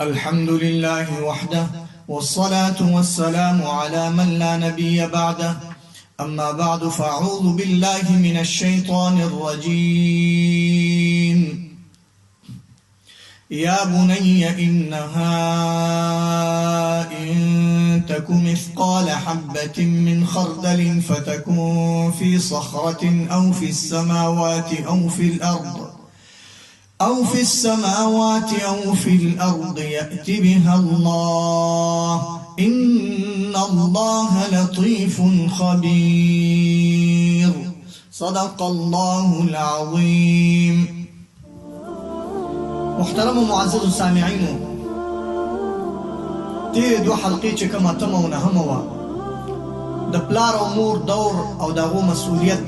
الحمد لله وحده، والصلاة والسلام على من لا نبي بعده. أما بعد، فأعوذ بالله من الشيطان الرجيم. يا بني إنها إن تك مثقال حبة من خردل فتكن في صخرة أو في السماوات أو في الأرض يأت بها الله، إن الله لطيف خبير. صدق الله العظيم. محترم و معزز سامعینو، تیرې دوه حلقې چې کومه اتمه او نهمه وه، د پلار او مور دور او د هغو مسؤلیت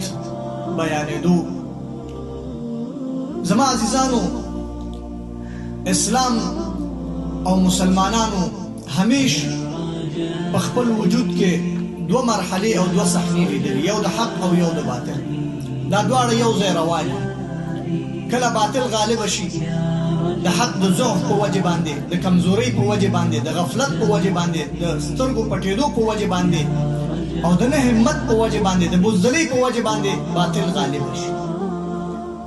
بیانېدو. زما عزیزانو، اسلام او مسلمانانو همیش په خپل وجود کې دوه مرحلې او دوه صحنې لیدلې، یو د حق او یو د باطل. دا دواړه یو ځای روان دي. کله باطل غالب شي د حق د ضعف په وجه باندې، د کمزورۍ په وجه باندې، د غفلت په وجه باندې، د سترګو پټېدو په وجه باندې، او د نه همت په وجه باندې، د بزدلۍ په وجه باندې باطل غالب شي.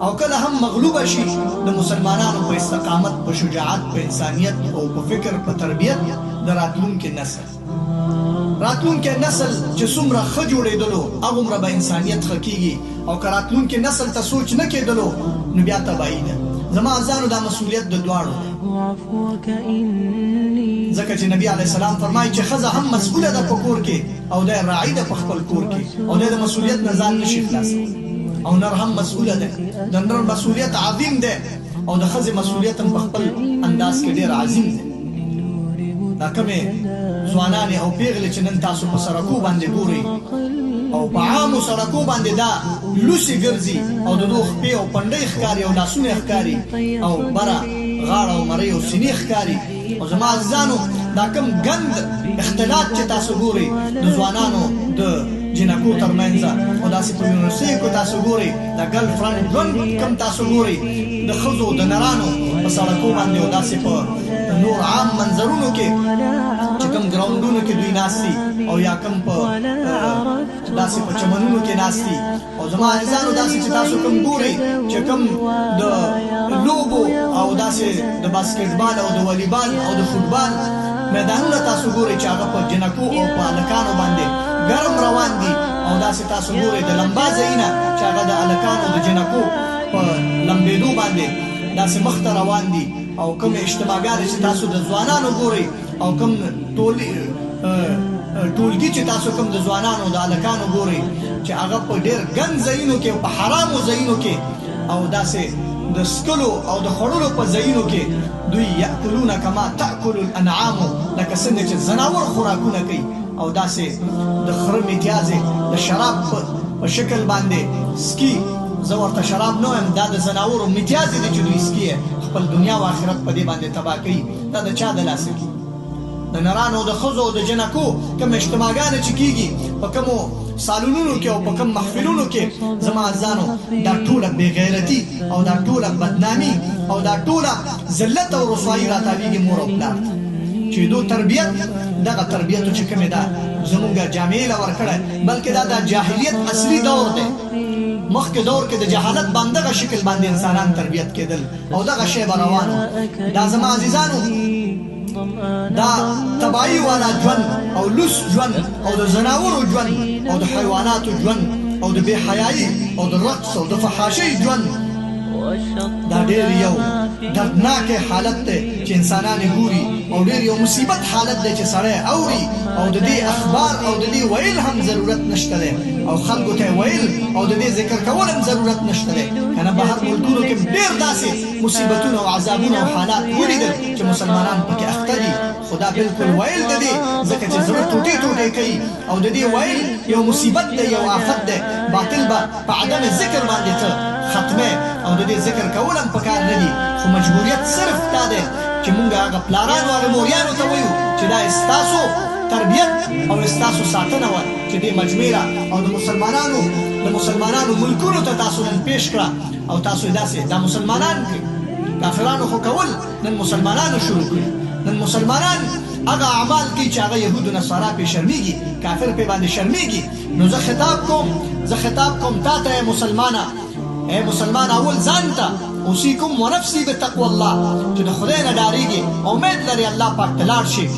او کله هم مغلوب شي د مسلمانانو په استقامت، په شجاعت، په انسانیت او په فکر، په تربیت د راتلونکي نسل. راتلونکی نسل چې څومره ښه جوړېدلو هغومره به انسانیت ښه کېږي، او که راتلونکي نسل ته سوچ نه کېدلو نو بیا تباهي ده. زما عزیزانو، دا مسؤلیت د دواړو دی، ځکه چې نبی علیه السلام فرمایي چې ښځه هم مسؤله ده په کور کې، او دی راعي ده په خپل کور کې، او دی د مسؤلیت نه ځان نشي خلاصولی. او نر هم مسؤله ده، د نر مسؤلیت عظیم دی، او د ښځې مسؤلیت هم په خپل انداز کې ډېر عظیم دی. دا کومې ځوانانې او پیغلې چې نن تاسو په سړکو باندې ګورئ او په عامو سړکو باندې دا لوسې ګرځي، او د دوی خپې او پنډۍ ښکاري او لاسونه ښکاري او بره غاړه او مرۍ او سینې ښکاري. او زما عزیزانو، دا کوم ګند اختلاط چې تاسو ګورئ د ځوانانو د جینکو ترمنځ، او داسې په یونیورسټیو کې تاسو ګورئ د ګرل فرند ژوند کوم تاسو ګورئ د ښځو د نرانو په سړکو باندې، او داسې په نور عام منظرونو کې چې کوم ګراونډونو کې دوی ناست دي، او یا کوم په داسې په چمنونو کې ناست دي. او زما عزیزانو، داسې چې تاسو کوم ګورئ چې کوم د لوبو او داسې د باسکټبال او د والیبال او د فوټبال میدانونه تاسو ګورئ چې هغه په جینکو او په هلکانو باندې ګرم روان دي، او داسې تاسو ګورئ د لمبا ځایونه چې هغه د هلکانو د جینکو په لمبېدو باندې داسې مخته روان دي. او کوم اجتماعګانې چې تاسو د ځوانانو ګورئ، او کوم ټولګي چې تاسو کوم د ځوانانو د هلکانو ګورئ چې هغه په ډېر ګند ځایونو کې او په حرامو ځایونو کې او داسې د څکلو او د خوړلو په ځایونو کې دوی یأکلون کما تأکل الانعام، لکه څنګه چې ځناور خوراکونه کوي، او داسې د خره میتیازې د شراب په شکل باندې سکي. زه ورته شراب نه وایم، دا د ځناورو میتیازې دي چې دوی سکي، خپل دنیا او آخرت په دې باندې تباه کوي. دا د چا د لاسه کېږي؟ د نرانو، د ښځو او د جنکو کوم اجتماعګانې چې کېږي په کومو سالونونو کې او په کوم محفلونو کې، زما عزیزانو، دا ټوله بېغیرتي او دا ټوله بدنامي او دا ټوله ذلت او رسوایي راتاویږي مور او پلار ته، چې دو تربیت دغه تربیت چې کومې ده زمونږ جامعې له ورکړی، بلکې دا د جاهلیت اصلي دور دی. مخکې دور کې د جهالت باندې دغه شکل باندې انسانان تربیت کېدل او دغه شی به روان و. دا زما عزیزانو، دا تباهي والا ژوند او لوس ژوند او د ځناورو ژوند او د حیواناتو ژوند او د بې حیایي او د رقص او د فحاشۍ ژوند، دا ډېر یو دردناک حالت دی چې انسانان یې ګوري، او ډېر یو مصیبت حالت دی چې سړی اوري، او د دې اخبار او د دې ویل هم ضرورت نشته دی، او خلکو ته ویل او د دې ذکر کول هم ضرورت نشته دی. که نه بهر ملکونو کې ډېر داسې مصیبتونه او عذابونه او حالات ولیدل چې مسلمانان پکې اخته دي، خو دا بالکل ویل د دې ځکه چې زړه ټوټې ټوټې کوي، او د دې ویل یو مصیبت دی، یو آفت دی. باطل به په عدم ذکر باندې ته ختمه، او د دې ذکر کول هم پکار نه دي. خو مجبوریت صرف دا دی چې مونږ هغه پلارانو هغه موریانو ته وایو چې دا ستاسو تربیت او ستاسو ساتنه وه چې دې مجمع را او د مسلمانانو ملکونو ته تاسو نن پیش کړه، او تاسو یې داسې دا مسلمانان کړي. کافرانو خو کول، نن مسلمانانو شروع کړي. نن مسلمانان هغه اعمال کوي چې هغه یهود نصارا پې شرمیږي، کافر پې باندې شرمیږي. نو زه خطاب کوم، زه خطاب کوم تا ته ای مسلمانه، ای مسلمان اول ځان ته، اوصیکم ونفسي بتقوی الله، چې د خدای نه ډارېږي، امید لري الله پاک ته لاړ شي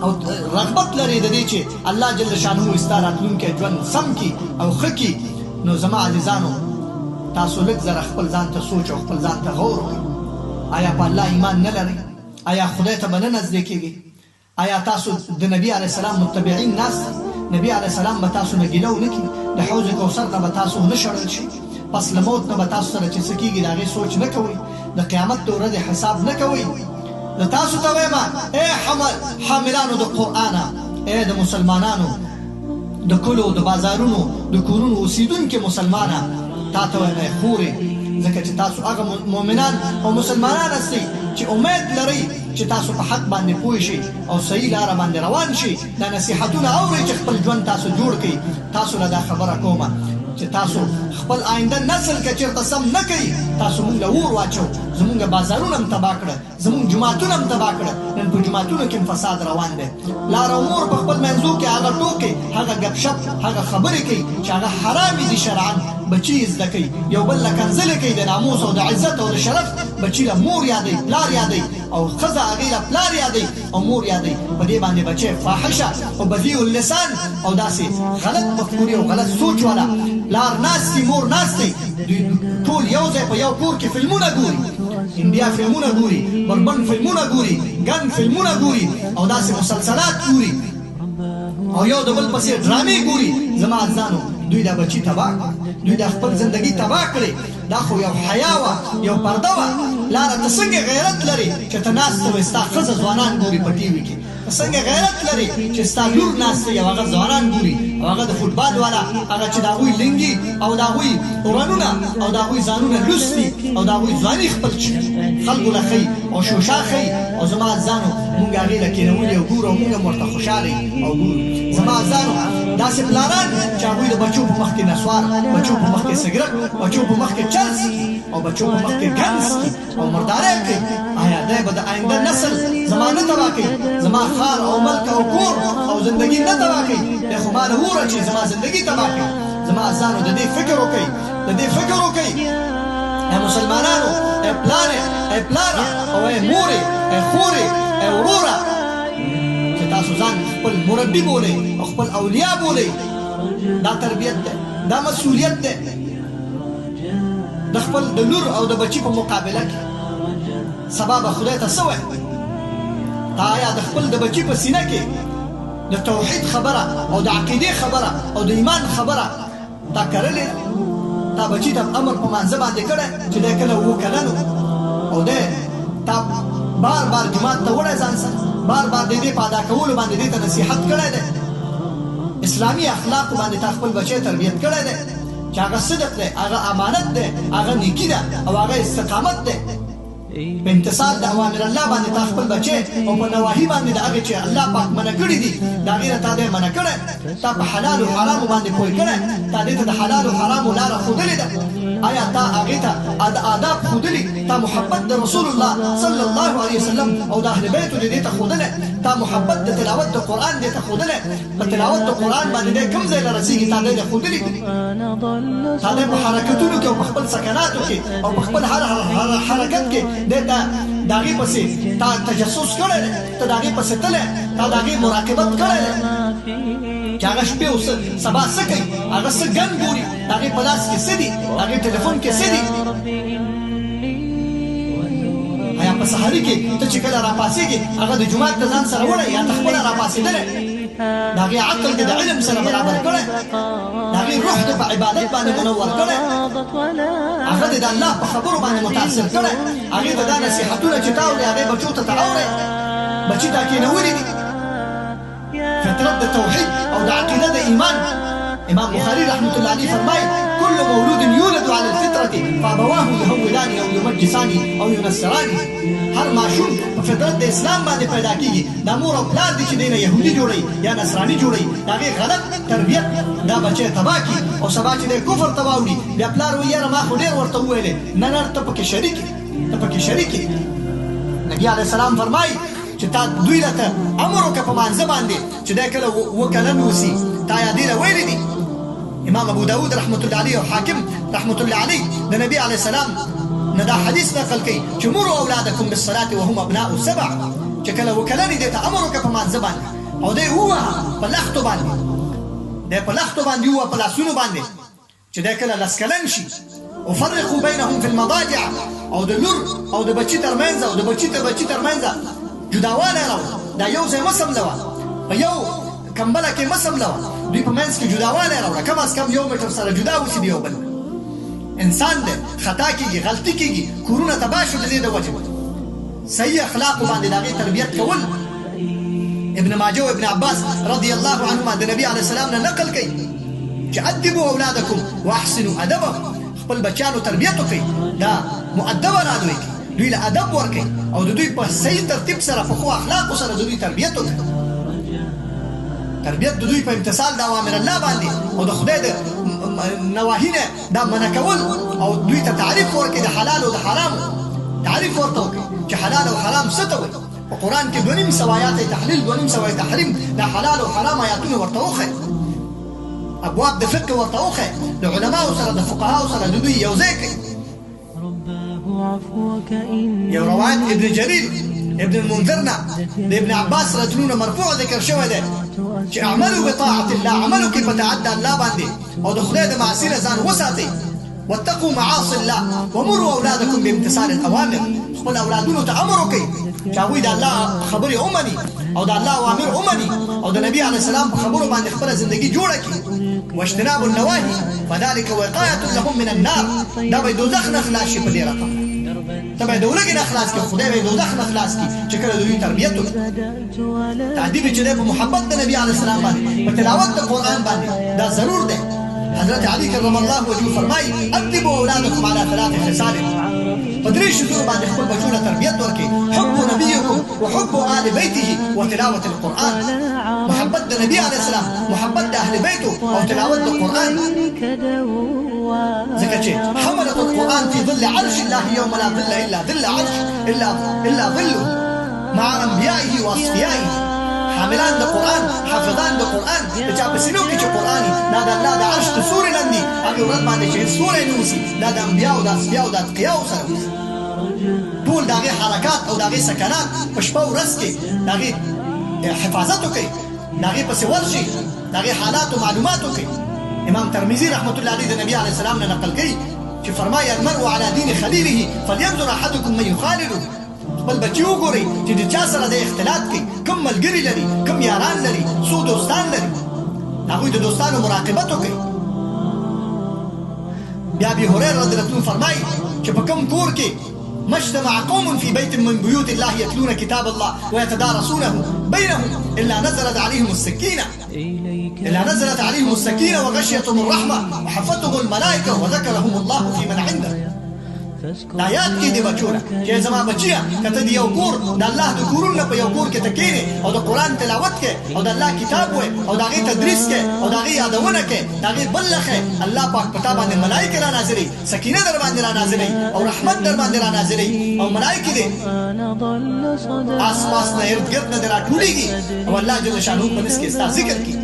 او رغبت لري د دې چې الله جل شانه ستا راتلونکی ژوند سم کړي او ښه کړي. نو زما عزیزانو، تاسو لږ ذره خپل ځان ته سوچ او خپل ځان ته غور وکړئ. آیا په الله ایمان نه لرئ؟ آیا خدای ته به نه نزدې کېږئ؟ آیا تاسو د نبی علیه السلام متبعین ناست؟ نبی علیه السلام به تاسو نه ګیله ونه کړي، د حوض کوثر نه به تاسو ونه شړل شي، پس له موت نه به تاسو سره چې څه کېږي د هغې سوچ نه کوئ، د قیامت د ورځې حساب نه کوئ. زه تاسو ته وایم ای حاملانو د قرآنه، ای د مسلمانانو د کلو د بازارونو د کورونو اوسېدونکي مسلمانه، تا ته وایم ای خورې، ځکه چې تاسو هغه مؤمنان او مسلمانان هستئ چې امید لرئ چې تاسو په حق باندې پوه شئ او صحیح لاره باندې روان شئ. دا نصیحتونه اورئ چې خپل ژوند تاسو جوړ کړئ. تاسو له دا خبره کومه چې تاسو خپل آینده نسل که چېرته سم نه کوئ، تاسو موږ له اور واچو، زموږ بازارونه هم تباه کړه، زموږ جوماتونه هم تباه کړه. نن په جوماتونو کې هم فساد روان دی. پلار او مور په خپل منځو کې هغه ټوکې، هغه ګپشپ، هغه خبرې کوي چې هغه حرامې دي شرعاً. بچي یې زده کوي، یو بل له کنځلې کوي، د ناموس او د عزت او د شرف بچي له مور یادوي، پلار یادوي، او ښځه هغې له پلار یادوي او مور یادوي. په دې باندې بچی فاحشه او بدیع اللسان او داسې غلط مفکورې او غلط سوچ والا پلار ناست دي، مور ناست دی، دوی ټول یو ځای په یو کور کې فلمونه ګوري، انډیا فلمونه ګوري، بربن فلمونه ګوري، ګن فلمونه ګوري او داسې مسلسلات ګوري او یو د بل پسې ډرامې ګوري. زما عزیزانو، دوی دا بچي تباه کړه، دوی دا خپل زندګي تباه کړې. دا خو یو حیا وه، یو پرده وه. لاره ته څنګه غیرت لرې چې ته ناسته وې، ستا ښځه ځوانان ګوري په ټي وي کې؟ ته څنګه غیرت لرې چې ستا لور ناسته یو هغه ځوانان ګوري او هغه د فوټبال والا هغه چې د هغوی لنګي او د هغوی ورنونه او د هغوی ځانونه لوس دي او د هغوی ځواني خپل خلکو له ښیي او شوشا ښیي. او زما عزیزانو، موږ هغې له کښېنولي او ګورو او موږ هم ورته خوشحاله یو او ګورو. زما عزیزانو، داسې پلاران چې هغوی د بچو په مخ کې نسوار، بچو په مخ کې سګرټ، بچو په مخ کې چرس او بچو په مخ کې ګنز کوي او مردارۍ کوي، آیا دی به د آینده نسل زما نه تباه کوي؟ زما ښار او ملک او کور او زندګي نه تباه کوي؟ دی خو ما له وره چې زما زندګي تباه کوي. زما عزیزانو، د دې فکر وکړئ، د دې فکر وکړئ ای مسلمانانو، ای پلاره، ای پلاره او ای مورې، ای خورې، ای وروره، چې تاسو ځان خپل مربي بولئ او خپل اولیا بولئ. دا تربیت دی، دا مسؤلیت دی د خپل د لور او د بچي په مقابله کې. سبا به خدای ته څه وایي؟ تا آیا د خپل د بچي په سینه کې د توحید خبره او د عقیدې خبره او د ایمان خبره تا کرلې؟ تا بچي ته امر په مانځه باندې کړی چې دی کله اووه کلن او دی تا بار بار جومات ته وړی ځان سره، بار بار د دې په ادا کولو باندې دې ته نصیحت کړی دی، اسلامي اخلاقو باندې تا خپل بچی تربیت کړی دی چې هغه صدق دی، هغه امانت دی، هغه نیکي ده او هغه استقامت دی. په امتثال د اوامر الله باندې تا خپل بچی او په نواهي باندې د هغې چې الله پاک منع کړي دي د هغې نه تا دی منع کړی، تا په حلال او حرامو باندې پوه کړی، تا دې ته د حلال او حرامو لاره ښودلې ده. آیا تا هغې ته آداب ښودلي؟ تا محبت د رسول الله صلی الله علیه وسلم او د اهل بیتو دې ته ښودلی؟ تا محبت د تلاوت د قرآن دې ته ښودلی؟ په تلاوت د قرآن باندې دی کوم ځای له رسېږي تا دی ښودلي؟ تا دی په حرکتونو کې او په خپل سکناتو کې او په خپل هر حرکت کې دی ته د هغې پسې تا تجسس کړی دی، ته د هغې پسې تللی، تا د هغې مراقبت کړی دی چې هغه شپې او سبا څه کوي، هغه څه ګن ګوري، د هغې په لاس کې څه دي، د هغې ټلیفون کې څه دي. آیا په سحري کې ته چې کله راپاڅېږې هغه د جومات ته ځان سره وړی یا ته خپله راپاڅېدلی؟ د هغې عقل دې د علم سره برابر کړی، د هغې روح دې په عبادت باندې منور کړی، هغه دې د الله په خبرو باندې متاثر کړی، هغې ته دا نصیحتونه چې تا اورې هغې بچو ته ته اورې، بچي تا کښېنولي دي. فطرت د توحید او د عقیده د ایمان. امام بخاري رحمة الله عليه فرمایي: كل مولود يولد على الفطرة فأبواه يهودانه أو يمجسانه أو ينصرانه. هر ماشوم په فطرت د اسلام باندې پیدا کیږي. دا مور او پلار دي چې دی نه یهودي جوړوي یا نصراني جوړوي، د هغې غلط تربیت دا بچی تباه کړي او سبا چې دی کفر ته واوړي بیا پلار وایي یاره ما خو ډېر ورته وویلې. نه نه، ته پکې شریک یې، ته پکې شریک یې. نبي علیه السلام فرمایي چې تا دوی له ته امر وکړه په مانځه باندې چې دی کله اووه کلن اوسي، تا یادې له ویلي دي. امام ابو داود رحمة الله علیه او حاکم رحمة الله علیه د نبی علیه السلام نه دا حدیث نقل کوي چې مروا اولادکم بالصلاة وهم ابناء سبع، چې کله اووه کلن دی ته امر وکړه په مانځه باندې او دی ووهه په لښتو باندې، دی په لښتو باندې ووهه په لاسونو باندې چې دی کله لس کلن شي. وفرقوا بينهم في المضاجع، او د لور او د بچي ترمنځ او د بچي ته بچي ترمنځ جداوالی راوړه، دا یو ځای مه سملوه، په یو کمبله کې مه سملوه، دوی په منځ کې جداوالی راوړه، کم از کم یو مټر سره جدا اوسي د یو بل. انسان دی، خطا کېږي، غلطي کېږي، کورونه تباه شو د دې د وجې. صحیح اخلاقو باندې د هغې تربیت کول. ابن ماجه و ابن عباس رضی الله عنهما د نبی علیه السلام نه نقل کوي چې ادبوا اولادکم واحسنوا ادبهم، خپل بچیانو تربیت وکړئ، دا مؤدبه رالوی کړئ، دوی له ادب ورکړئ او د دوی په صحیح ترتیب سره په ښو اخلاقو سره د دوی تربیت وکړئ. تربیت د دوی په امتثال د اوامر الله باندې او د خدای د نواهي نه دا منع کول او دوی ته تعریف ورکړئ د حلال او د حرامو تعریف ورته وکړئ چې حلال او حرام څه ته وایي. په قرآن کې 250 آیات تحلیل، 250 تحریم، د حلال او حرام آیاتونه ورته وښیئ، ابواب د فقه ورته وښیئ، د علماو سره د فقهاو سره د دوی یو ځای کړئ. یو روایت ابن جریر ابن المنذر نه د ابن عباس رجلونه مرفوع ذکر شوی دی چې اعملوا بطاعة الله، عملو کې په طاعت د الله باندې او د خدای د معاصي نه ځان وساتئ. واتقوا معاصي الله ومروا اولادكم بامتثال الاوامر، خپل اولادونو ته امر وکړئ چې هغوی د الله خبرې ومني او د الله اوامر ومني او د نبي علیه السلام په خبرو باندې خپله زندګي جوړه کړي. واجتناب النواهي فذلك وقاية لهم من النار، دا به یې دوزخ نه خلاص شي په دې رقم، ته به یې د ولږې نه خلاص کړي، خدای به یې دوزخ نه خلاص کړي چې کله د دوی تربیت وکړي. تادیب چې دی په محبت د نبي علیه السلام باندې، په تلاوت د قرآن باندې، دا ضرور دی. حضرت علي کرم الله وجهه فرمایي ادبوا اولادکم على ثلاث خصال، په درې شیزونو باندې خپل بچو له تربیت ورکړئ، حب نبیکم وحب آل بیته وتلاوة القرآن، محبت د نبي علیه السلام، محبت د اهل بیتو او تلاوت د قرآن. ځکه چې حملة القرآن في ظل عرش الله يوم لا ظل إلا ظل عرش إلا ظله مع أنبيائه وأصفيائه. حاملان د قرآن، حافظان د قرآن، د چا په سینو کې چې قرآن وي، دا د الله د عرش د سورې لاندې هغې ورځ باندې چې هېڅ سوری نه اوسي، دا د انبیاو د اصفیاو د اتقیاو سره اوسي. ټول د هغې حرکات او د هغې سکنات په شپه ورځ کې د هغې حفاظت وکړي، د هغې پسې ورشي، د هغې حالاتو معلومات وکړي. امام ترمذي رحمة الله علیه د نبي علیه السلام نه نقل کوي چې فرمایي المرء على دین خلیله فلینظر احدکم من یخالله، خپل بچي وګورئ چې د چا سره د اختلاط کوي، کوم ملګري لري، کوم یاران لري، څو دوستان لري، هغوی د دوستانو مراقبت وکړي. بیا ابي هريره رضی الله عنه فرمایي چې په کوم کور کې ما اجتمع قوم في بيت من بيوت الله يتلون كتاب الله ويتدارسونه بينهم إلا نزلت عليهم السكينة، إلا نزلت عليهم السكينة وغشيتهم الرحمة وحفتهم الملائكة وذكرهم الله في من عنده. دا یاد کې دی بچو له چې زما بچیه که ته د یو کور د الله د کورونو نه په یو کور کې ته کښېنې او د قرآن تلاوت کوې او د الله کتاب وایې او د هغې تدریس کوې او د هغې یادونه کوې، د هغې بل ښې، الله پاک په تا باندې ملایکې را نازلوي، سکینه در باندې را نازلوي او رحمت در باندې را نازلوي او ملایکې دې آس پاس نه ارد ګرد نه دې راټولېږي او الله جل شانه په نس کې ستا ذکر کوي.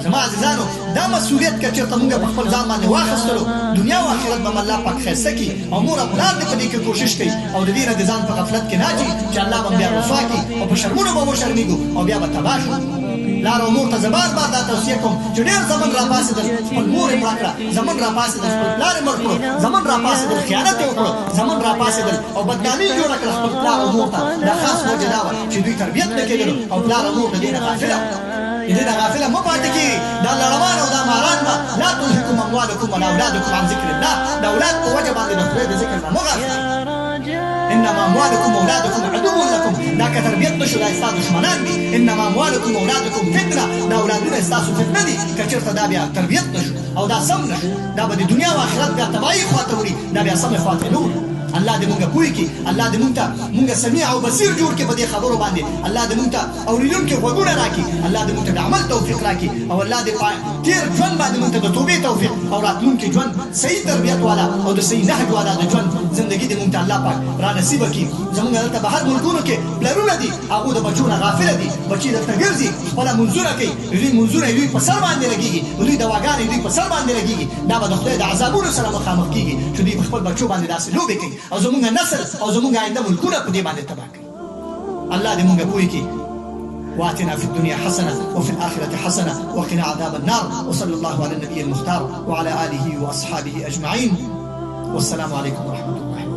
زما عزیزانو دا مسؤلیت که چېرته موږ په خپل ځان باندې واخیستلو، دنیا او آخرت به الله پاک ښایسته کړي او مور او پلار دې په دې کې کوشش کوي او د دې نه د ځان په غفلت کې نه اچي چې الله به بیا رسوا کړي او په شرمونو به وشرمېږو او بیا به تباه شو. پلار او مور ته زه بار بار دا توصیه کوم چې ډېر زمن راپاڅېدل خپل مور یې مړه کړه، زمن راپاڅېدل خپل پلار یې مړ کړو، زمن راپاڅېدل خیانت یې وکړو، زمن راپاڅېدل او بدنامي یې جوړه کړه خپل پلار او مور ته. دا خاص وجه دا وه چې دوی تربیت نه کېدلو او پلار او مور د دې نه غافله وو. د دې نه غافله مه پاتې کېږي. دا لړمان او دا ماران به لا تلهکم اموالکم ولا اولادکم عن ذکر الله، د اولاد په وجه باندې د خدای د ذکر نه مه غافله. انما اموالکم اولادکم عدو لکم، دا که تربیت نشو دا ستا دښمنان دي. انما اموالکم اولادکم فتنه، دا اولادونه ستاسو فتنه دي. که چېرته دا بیا تربیت نشو او دا سم نشو، دا به د دنیا او آخرت بیا تباهي خواته وړي، دا بیا سمې خواته نه وړي. الله دې مونږ پوه کړي، الله دې مونږ ته مونږ سمیع او بصیر جوړ کړي په دې خبرو باندې. الله دې مونږ ته اورېدونکي غوږونه راکړي، الله دې مونږ ته د عمل توفیق راکړي، او الله دې په تېر ژوند باندې مونږ ته د توبې توفیق او راتلونکي ژوند صحیح تربیت والا او د صحیح نهج والا د ژوند زندګي دې مونږ ته الله پاک را نصیبه کړي. زمونږ دلته بهر ملکونو کې پلرونه دي، هغو د بچو نه غافله دي، بچي دلته ګرځي خپله منځونه کوي، دوی منځونه دوی په سر باندې لګېږي، دوی دواګانې دوی په سر باندې لګېږي. دا به د خدای د عذابونو سره مخامخ کېږي چې دوی په خپل بچو باندې داسې لوبې کوي او زمونږ نسل او زمونږ آینده ملکونه په دې باندې تباه کوي. الله دې مونږ پوه کړي. واتنا في الدنيا حسنة وفي الآخرة حسنة وقنا عذاب النار، وصلى الله على النبي المختار وعلى آله وأصحابه أجمعين، والسلام عليكم ورحمة الله.